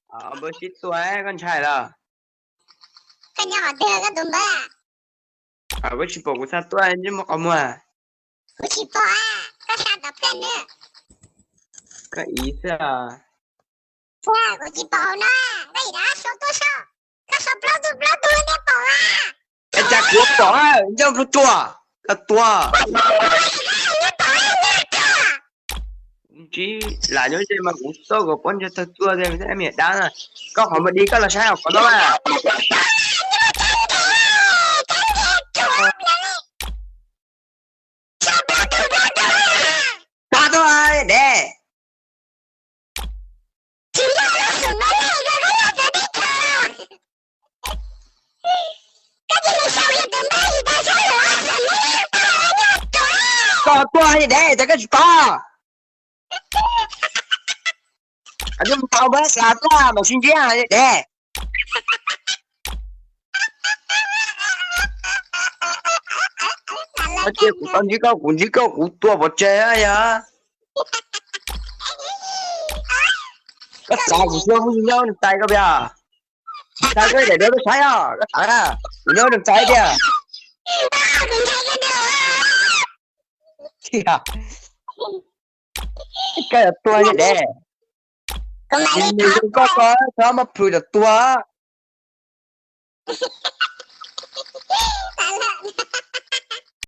Npawb sib tua koj ntshai los? Koj nyob qhov twg koj tus npawb? Koj tsis pom kuv xa tuaj ntsej muag qhov muag? Kuv tsis pom, koj xa tom pliaj nws. Koj ib xwb. Kuv tsis pom hauv no, koj ib rab sau tuaj sau, koj sau plaub tug plaub tug thiaj pom a. Es cas kuv pom, nco tus tua, koj tua. Ntsib lam nyob ze mas kuv txoj kom pob ntseg tawg tuaj tiag, me nyuam dab na. Koj qhov mus di koj los saib os, qhov no mas. Tag tuaj dev. Koj tuaj dev, cas koj tsis pom? Mus tau npawb xav tuaj mas sib ntsib dev. Cia kuv tau ntsib koj, kuv ntsib koj kuv tua pov tseg yog. Koj xav kuv xyov kuv nyob nws tais koj pia. Xav koj daim duab koj saib os, koj xav na, kuv nyob nws tais tiag. Koj yuav tua dev. Nws koj koj txhob muab plhws tom tua.